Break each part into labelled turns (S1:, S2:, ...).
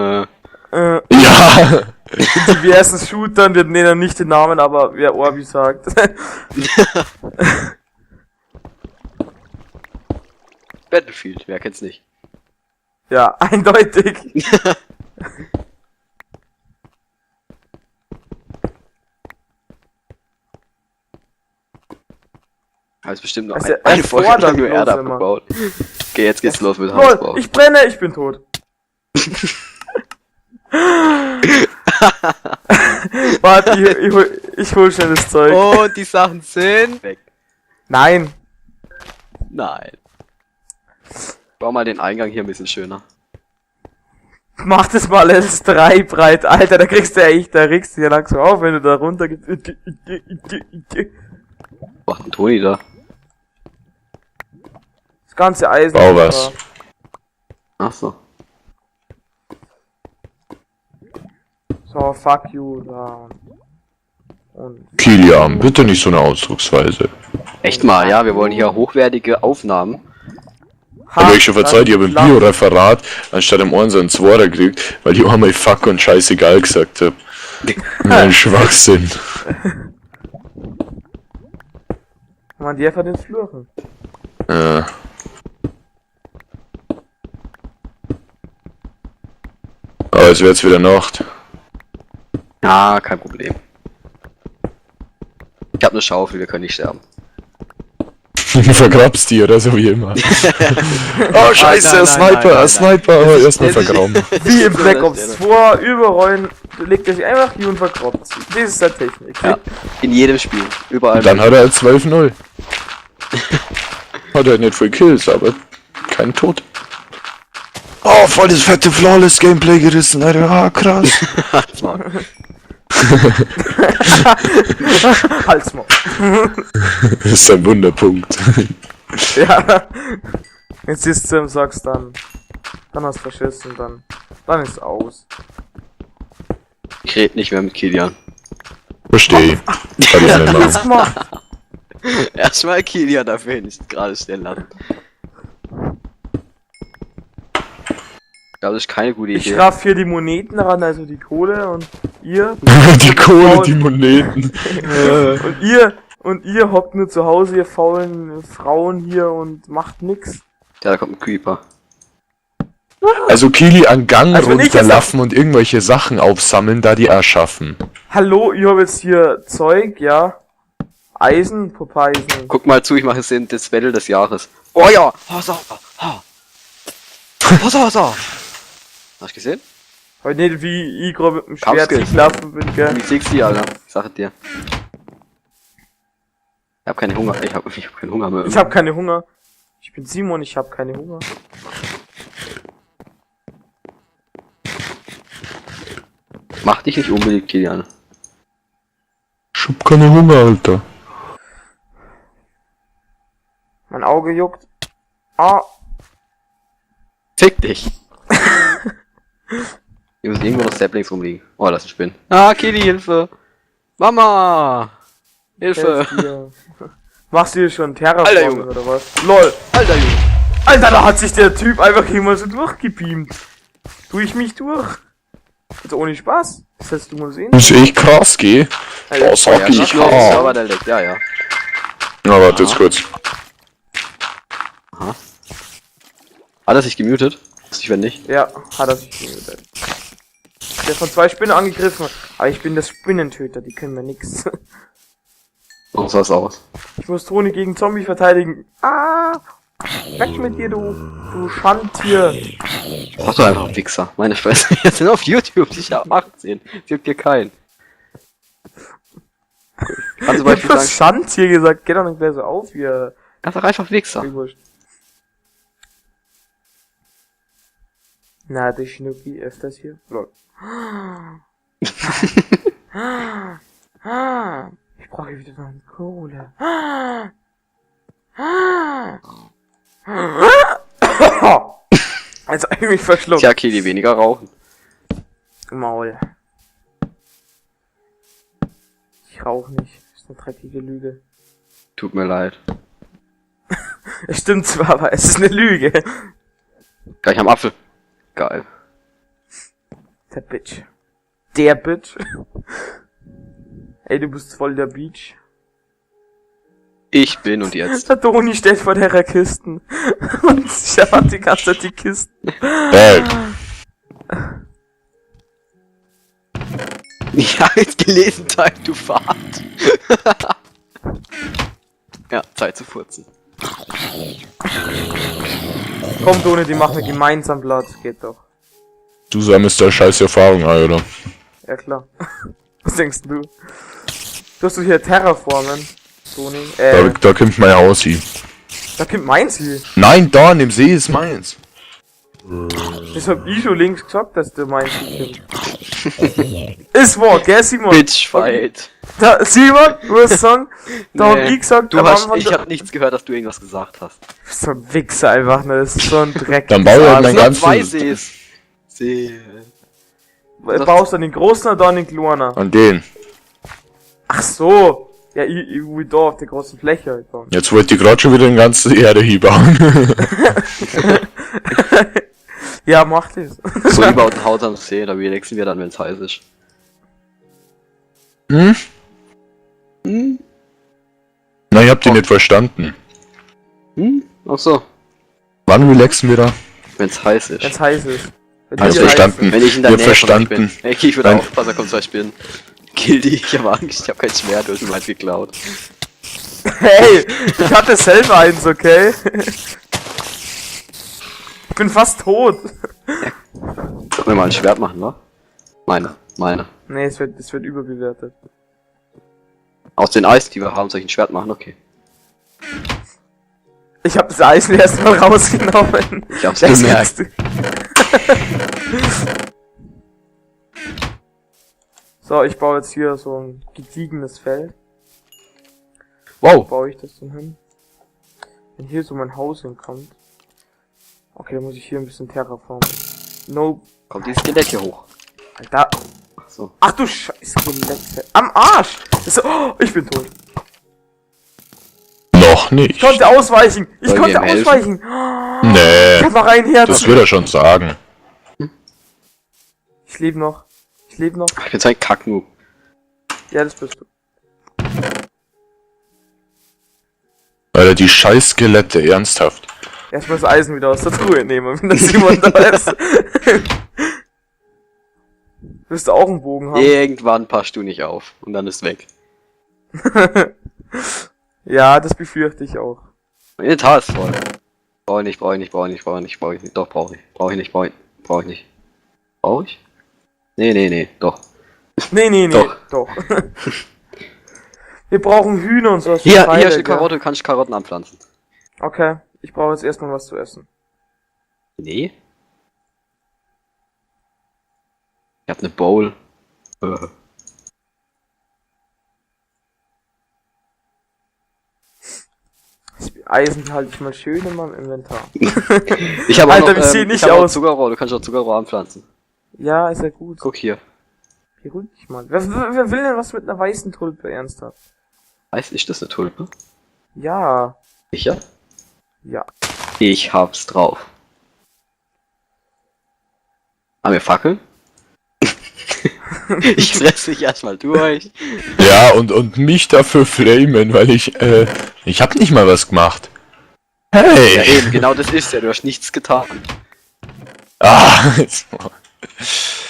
S1: Ja!
S2: In diversen Shootern, wir nennen nicht den Namen, aber wer Orbi sagt.
S3: Battlefield, wer kennt's nicht?
S2: Ja, eindeutig.
S3: Aber es ist bestimmt noch
S2: Also,
S3: eine
S2: er
S3: Folge
S2: fordert
S3: lang nur
S2: bloß
S3: Erde
S2: immer.
S3: abgebaut. Okay, jetzt geht's los mit
S2: Lol,
S3: Hausbau.
S2: ich brenne, ich bin tot. Warte, ich hol schnell das Zeug.
S3: Und die Sachen sind weg.
S2: Nein.
S3: Nein. Bau mal den Eingang hier ein bisschen schöner.
S2: Mach das mal S3 breit, Alter, da kriegst du ja echt, da regst du ja langsam auf, wenn du da runter gehst.
S3: Was macht denn Toni da?
S2: Das ganze Eisen.
S1: Bau was.
S3: Ach so.
S2: So, fuck you, da. Und
S1: Kilian, bitte nicht so eine Ausdrucksweise.
S3: Echt mal, ja, wir wollen hier hochwertige Aufnahmen.
S1: Hab ich euch schon verzeiht, ich habe im Bio-Referat anstatt im Ohren so einen Zworer gekriegt, weil ich einmal Fuck und scheißegal gesagt hab. Ein Schwachsinn.
S2: Man, die einfach den Fluchen.
S1: Ja. Aber jetzt wird's wieder Nacht.
S3: Ah, kein Problem. Ich habe eine Schaufel, wir können nicht sterben.
S1: Vergrabst die oder so wie immer. Oh scheiße,
S3: Nein,
S1: ein
S3: nein,
S1: Sniper,
S3: nein,
S1: ein
S3: nein,
S1: Sniper, oh, erstmal
S3: Das ist-
S1: vergraben.
S2: Wie im
S3: So,
S2: Black
S3: das
S2: Ops
S3: ist
S2: 2, überrollen, legt er sich einfach hier und vergrabt sie. Das ist der Technik.
S3: Ja. In jedem Spiel. Überall.
S1: Dann hat er 12-0. Hat er nicht viel Kills, aber kein Tod. Oh, voll das fette Flawless Gameplay gerissen, Alter. Ah, krass.
S3: Halt's Maul.
S2: Halt's Maul.
S1: Das ist ein Wunderpunkt.
S2: Ja. Jetzt siehst du ihm, sagst dann. Dann hast du verschissen, dann. Dann ist aus.
S3: Ich rede nicht mehr mit Kilian.
S1: Verstehe ich. Kann ich nicht machen.
S2: Jetzt gemacht.
S3: Erstmal Kilian dafür nicht gerade stellen lassen. Ich glaube, das ist keine gute
S2: Ich
S3: Idee.
S2: raff hier die Moneten ran, also die Kohle und ihr.
S1: Die Kohle, die Moneten.
S2: Und ihr hockt nur zu Hause, ihr faulen Frauen hier und macht nix.
S3: Ja, da kommt ein Creeper.
S1: Also Kili an Gang
S2: Also wenn ich jetzt-
S1: runterlaufen und irgendwelche Sachen aufsammeln, da die erschaffen.
S2: Hallo, ich hab jetzt hier Zeug, ja. Eisen, Popeisen.
S3: Guck mal zu, ich mache jetzt das Battle des Jahres. Oh ja! Oh, so, oh. Oh, so, so. Hast du gesehen?
S2: Heute nicht, wie ich gerade mit dem Schwert
S3: Kampfskills.
S2: gelaufen bin, gell.
S3: Wie 60, Alter. Ich sag es dir. Ich hab keinen Hunger. Ich hab keinen Hunger mehr.
S2: Ich hab keine Hunger. Ich bin Simon, ich hab keine Hunger.
S3: Mach dich nicht unbedingt, Kilian.
S1: Ich hab keine Hunger, Alter.
S2: Mein Auge juckt. Ah,
S3: Fick dich! Hier müssen irgendwo noch Saplings rumliegen. Oh, das ist ein Spinn. Ah, Kili, Hilfe! Mama! Hilfe!
S2: helf dir. Machst du hier schon Terraforming
S3: Alter, Junge.
S2: oder was? LOL.
S3: Alter Junge!
S2: Alter, da hat sich der Typ einfach immer so durchgebeamt. Tu ich mich durch. Also ohne Spaß. Das hättest du mal sehen.
S1: Das ist echt krass, geh.
S2: Alter,
S1: Oh, sag
S3: Ja,
S1: ich.
S3: nicht nur auf dem
S1: Ah.
S3: Server, der leckt. Ja, ja.
S1: Na, warte jetzt kurz.
S3: Hat er sich gemutet? Ich wenn nicht.
S2: Ja, hat er sich gemutet. Der ist von zwei Spinnen angegriffen. Aber ich bin das Spinnentöter, die können mir nix.
S3: So sah's aus.
S2: Ich muss Toni gegen Zombie verteidigen. Ah! Weg mit dir, du Schandtier.
S3: Mach doch einfach einen Wichser. Meine Fresse, wir sind auf YouTube, ich hab 18. Es juckt dir keinen. Kannst zum
S2: Ich hab
S3: Beispiel
S2: das
S3: sagen,
S2: Schandtier gesagt. Geh doch nicht mehr so auf, ihr.
S3: kannst doch einfach Wichser.
S2: Wurscht. Na, die Schnucki öfters hier. Lol. Ich brauche hier wieder noch eine Kohle. Also hab ich mich verschluckt.
S3: Tja, Kili, weniger rauchen.
S2: Maul. Ich rauche nicht. Das ist eine dreckige Lüge.
S3: Tut mir leid.
S2: Es stimmt zwar, aber es ist eine Lüge.
S3: Gleich am Apfel. Geil.
S2: Der Bitch. Der Bitch. Ey, du bist voll der Beach.
S3: Ich bin und jetzt.
S2: Der Toni steht vor der Kisten. Und schaut die ganze Zeit die Kisten.
S1: Bag.
S3: Ich habe jetzt gelesen, Time to fart. Ja, Zeit zu furzen.
S2: Komm, Toni, die machen wir gemeinsam Platz. Geht doch.
S1: Du sammelst da scheiß Erfahrung, Alter.
S2: Ja, klar. Was denkst du? Du hast doch hier Terraformen, Toni.
S1: Da kommt mein Haus hin.
S2: Da kommt meins hier.
S1: Nein, da in dem See ist meins.
S2: Das hab ich schon links gesagt, dass du meins hier kommt. Ist wahr, gell, Simon?
S3: Bitch fight.
S2: Da, Simon, du musst sagen, da hab
S3: Nee,
S2: ich gesagt,
S3: Du
S2: am
S3: hast,
S2: Anfang,
S3: ich hab nichts gehört, dass du irgendwas gesagt hast.
S2: Du bist so ein Wichser einfach, ne? Das ist so ein Dreck.
S1: Dann bau ich halt mein
S3: Es sind
S1: ganzes-
S3: zwei Sees. See.
S2: Baust du an den großen oder an den kleinen?
S1: An den.
S2: Ach so. Ja, ich will da auf der großen Fläche halt bauen.
S1: Jetzt wollte ich gerade schon wieder den ganzen Erde hier bauen.
S2: Ja, mach das.
S3: So über ein Haus am See, da relaxen wir dann, wenn's heiß ist.
S1: Hm?
S3: Hm?
S1: Na, ich hab die nicht verstanden.
S3: Hm? Ach so.
S1: Wann relaxen wir da?
S3: Wenn's heiß ist.
S2: Wenn's heiß ist. Wenn
S1: Hab
S2: die
S1: verstanden.
S3: Wenn ich in der
S1: Ich hab
S3: Nähe von euch bin.
S1: verstanden.
S3: Okay, ich würde
S1: Nein.
S3: aufpassen, da kommt zwei Spinnen. Kill die, ich hab Angst, ich hab kein Schwert, du hast mir meins geklaut.
S2: heiß ist. Hey, ich hatte selber eins, okay? Ich bin fast tot.
S3: Sollen wir mal ein Schwert machen, wa? Meine, meine.
S2: Nee, es wird überbewertet.
S3: Aus den Eis, die wir haben, soll ich ein Schwert machen? Okay.
S2: Ich hab das Eisen erstmal rausgenommen.
S3: Ich hab's
S2: Das
S3: gemerkt.
S2: kriegst du. So, ich baue jetzt hier so ein gediegenes Feld. Wo
S3: Wow.
S2: baue ich das denn hin? Wenn hier so mein Haus hinkommt. Okay, dann muss ich hier ein bisschen terraformen. No.
S3: Kommt dieses Skelett hier hoch.
S2: Alter.
S3: Ach so.
S2: Ach du Scheiß Skelette. Am Arsch! Das ist, oh, ich bin tot.
S1: Noch nicht.
S2: Ich konnte ausweichen! Ich
S3: Sollen wir
S2: konnte
S3: ihm helfen?
S2: ausweichen! Ich
S1: Nee,
S2: hab noch ein Herz.
S1: das wird er schon sagen.
S2: Ich lebe noch. Ich lebe noch.
S3: Ich bin so ein Kacknoob.
S2: Ja, das bist du.
S1: Alter, die scheiß Skelette, ernsthaft.
S2: Erstmal das Eisen wieder aus der Truhe nehmen, wenn das Simon da ist. Wirst du auch einen Bogen haben?
S3: Irgendwann passt du nicht auf. Und dann ist weg.
S2: Ja, das befürchte ich auch.
S3: Mein Inventar ist voll. Brauche ich nicht, brauche ich nicht, brauche ich nicht, brauche ich nicht, brauche ich nicht. Doch, brauche ich. Brauche ich nicht, brauche ich, brauche ich nicht. Brauche ich? Nee, nee, nee, doch.
S2: Nee, nee, nee.
S3: Doch.
S2: Doch. Wir brauchen Hühner und sowas. für
S3: Hier,
S2: Pfeile,
S3: hier ist eine
S2: gell?
S3: Karotte, du kannst Karotten anpflanzen.
S2: Okay, ich brauche jetzt erstmal was zu essen.
S3: Nee. Ich hab ne Bowl.
S2: Das Eisen halte ich mal schön in meinem Inventar.
S3: Ich habe auch
S2: Alter,
S3: noch,
S2: wie seh
S3: ich
S2: ich
S3: hab auch
S2: aus?
S3: Zuckerrohr, du kannst auch Zuckerrohr anpflanzen.
S2: Ja, ist ja gut.
S3: Guck hier.
S2: Beruhig dich mal. Wer will denn was mit einer weißen Tulpe, ernsthaft?
S3: Weiß, ist das eine Tulpe?
S2: Ja.
S3: Sicher?
S2: Ja.
S3: Ich hab's drauf. Haben wir Fackeln? Ich fresse mich erstmal durch.
S1: Ja, und mich dafür flamen, weil ich hab nicht mal was gemacht. Hey!
S3: Ja eben, genau das ist ja, du hast nichts getan.
S1: Ah,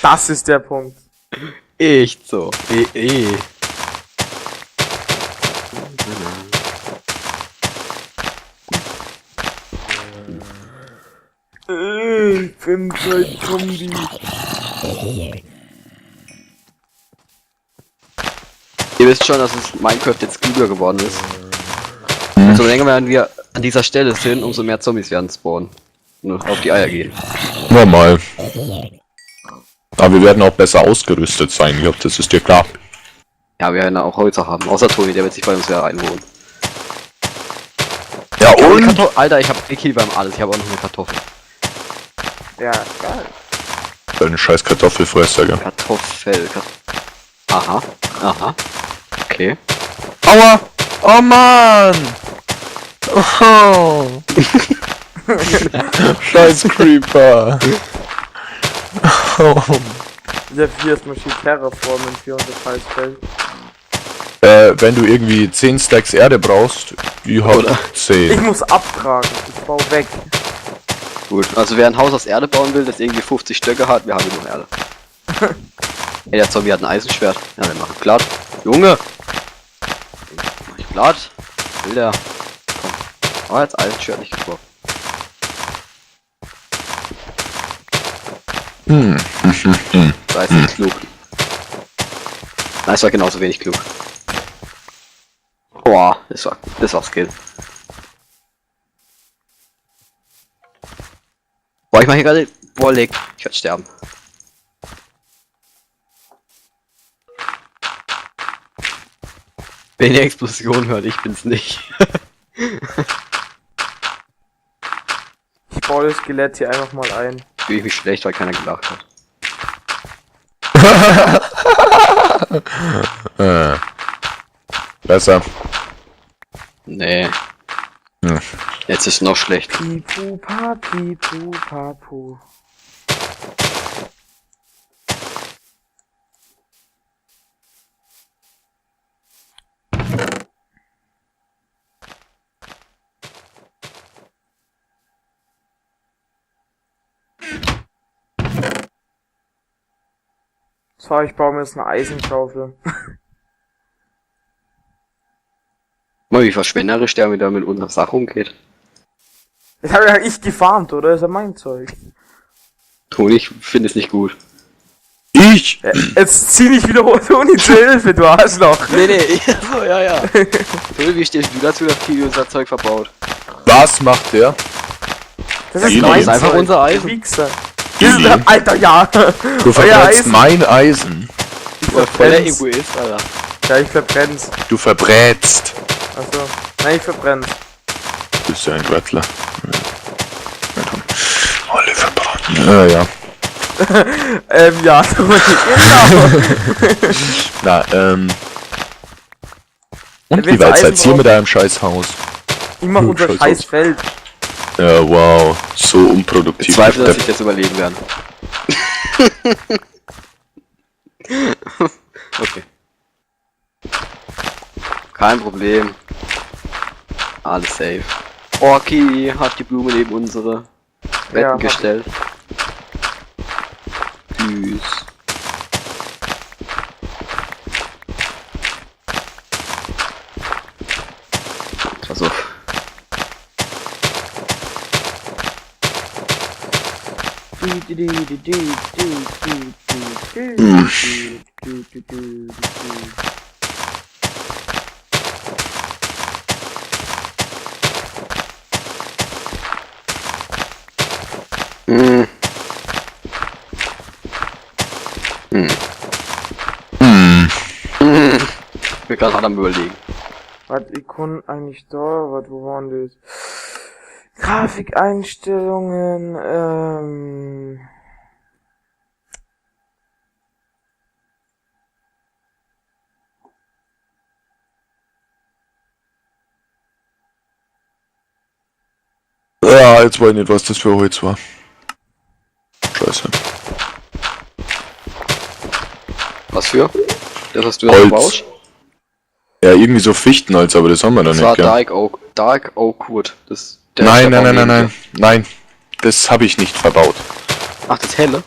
S2: Das ist der Punkt.
S3: Echt so. Eh, eh.
S2: Ich bin so ein Zombie.
S3: Ihr wisst schon, dass es Minecraft jetzt klüger geworden ist. Umso länger werden wir an dieser Stelle sind, umso mehr Zombies werden spawnen. Und auf die Eier gehen.
S1: normal. Aber wir werden auch besser ausgerüstet sein, ich glaube, das ist dir klar.
S3: Ja, wir werden auch Häuser haben. Außer Toni, der wird sich bei uns wieder einwohnen.
S1: Ja, und?
S3: Alter, ich hab Kill beim alles. Ich habe auch noch eine Kartoffel.
S2: Ja, geil.
S1: Deine scheiß Kartoffelfresser, gell?
S3: Kartoffel. Aha, aha. Okay.
S1: Aua! Oh Mann! Oh. Scheiß Creeper! Oh.
S2: Ich hab hier erstmal schön Terraformen für unser Scheißfeld.
S1: Wenn du irgendwie 10 Stacks Erde brauchst, ich hab
S3: Oder?
S1: 10.
S2: Ich muss abtragen. Ich baue weg.
S3: Gut, also wer ein Haus aus Erde bauen will, das irgendwie 50 Stöcke hat, wir haben genug Erde. Ey, der Zombie hat ein Eisenschwert. Ja, wir machen platt. Junge! Mach ich platt? Will der? Komm. Oh, jetzt Eisenschwert nicht getroffen.
S1: Hm.
S3: Da ist nicht klug. Nein, es war genauso wenig klug. Boah, das war Skill. Boah, ich mach hier gerade. Boah, leck. Ich werd sterben. Wenn die Explosion hört, ich bin's nicht.
S2: Ich baue das Skelett hier einfach mal ein.
S3: Fühle ich mich schlecht, weil keiner gelacht hat.
S1: Besser.
S3: Nee.
S1: Hm.
S3: Jetzt ist noch schlecht.
S2: Pipu, pa, pipu, papu. So, ich baue mir jetzt eine Eisenschaufel.
S3: Mal wie verschwenderisch der wieder mit unserer Sache umgeht.
S2: Das habe ja ich gefarmt, oder? Das ist ja mein Zeug.
S3: Toni, ich finde es nicht gut.
S1: Ich!
S2: Jetzt zieh dich wieder Toni zur Hilfe, du Arschloch.
S3: Nee, nee, so, ja, ja. Toni, wie stehst du dazu, dass Kiwi unser Zeug verbaut?
S1: Was macht der?
S2: Das ist
S1: Das
S2: mein
S1: ist
S3: einfach
S2: Zeug,
S3: unser
S2: du
S3: Eisen.
S2: Wichser. Das ist,
S1: Ili.
S2: Alter, ja.
S1: Du
S2: Euer
S1: verbrätst
S2: Eisen.
S1: mein Eisen.
S2: Ich
S3: Voller
S2: verbrenn's.
S3: Egoist, Alter.
S2: Ja, ich verbrenn's.
S1: Du verbrätst.
S2: Achso. Nein, ich verbrenn's.
S1: Du bist ja ein Quattler. Alle verbrannt. Ja.
S2: Ja, Toni, genau.
S1: Na, Und
S2: Wenn
S1: wie
S2: wir
S1: weit
S2: Eisen
S1: seid ihr mit
S2: brauchen-
S1: eurem scheiß Haus?
S2: Ich mach unser
S1: Scheiß
S2: scheiß
S1: Haus.
S2: Feld.
S1: Ja, wow. So unproduktiv.
S3: Ich zweifle, dass ich das überleben werde. Okay. Kein Problem. Alles safe. Orki hat die Blume neben unsere Betten
S2: Ja, hab
S3: gestellt. Süß. Pass auf. Hm. Hm.
S1: Hm.
S3: Ich bin gerade hart am Überlegen.
S2: Was, ich kann eigentlich da, was, wo waren das? Grafikeinstellungen,
S1: Ja, jetzt weiß ich nicht, was das für Holz war. Scheiße.
S3: Was für? Das hast du ja
S1: Holz.
S3: gebaut?
S1: Ja, irgendwie so Fichtenholz, aber das haben wir da
S3: Das
S1: nicht,
S3: war
S1: gell?
S3: Dark Oak. Dark Oak Wood. Das, der
S1: Nein,
S3: ist der
S1: nein, nein, nein,
S3: Baum
S1: nein. Nein. Das habe ich nicht verbaut.
S3: neben dir. Ach, das helle?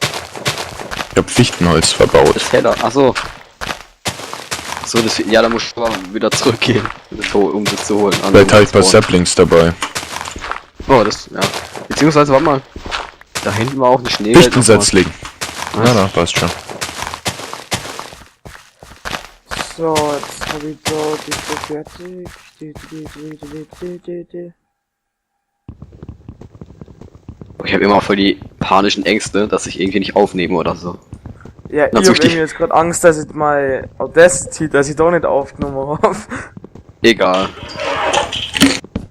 S1: Ich habe Fichtenholz verbaut.
S3: Das helle. Ach so. Ach so, das, ja, da muss ich aber wieder zurückgehen, um das zu holen.
S1: Vielleicht habe ich ein paar Saplings dabei.
S3: Oh, das, ja. Beziehungsweise, warte mal. Da hinten war auch eine Schneewelt.
S1: Fichtensetzling.
S3: Was?
S1: Na, na, passt schon.
S2: So, jetzt hab ich da die schon fertig. Die, die, die, die, die, die, die.
S3: Ich habe immer voll die panischen Ängste, dass ich irgendwie nicht aufnehme oder so.
S2: Ja,
S3: Na,
S2: ich
S3: so
S2: hab
S3: richtig.
S2: irgendwie jetzt gerade Angst, dass ich mal Audacity, dass ich da nicht aufgenommen hab.
S3: Egal.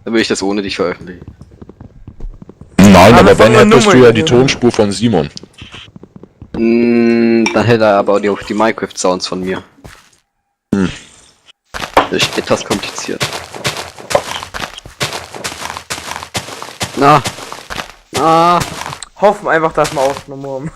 S3: Dann würde ich das ohne dich veröffentlichen.
S1: Nein,
S2: Aber
S1: aber
S2: fangen
S1: wenn
S2: wir
S1: hättest
S2: nur
S1: du
S2: mal
S1: ja die
S2: an.
S1: Tonspur von Simon.
S3: Dann hätte er aber auch die Minecraft-Sounds von mir.
S1: Hm.
S3: Das ist etwas kompliziert. Na. Na.
S2: Hoffen einfach, dass wir aufgenommen haben.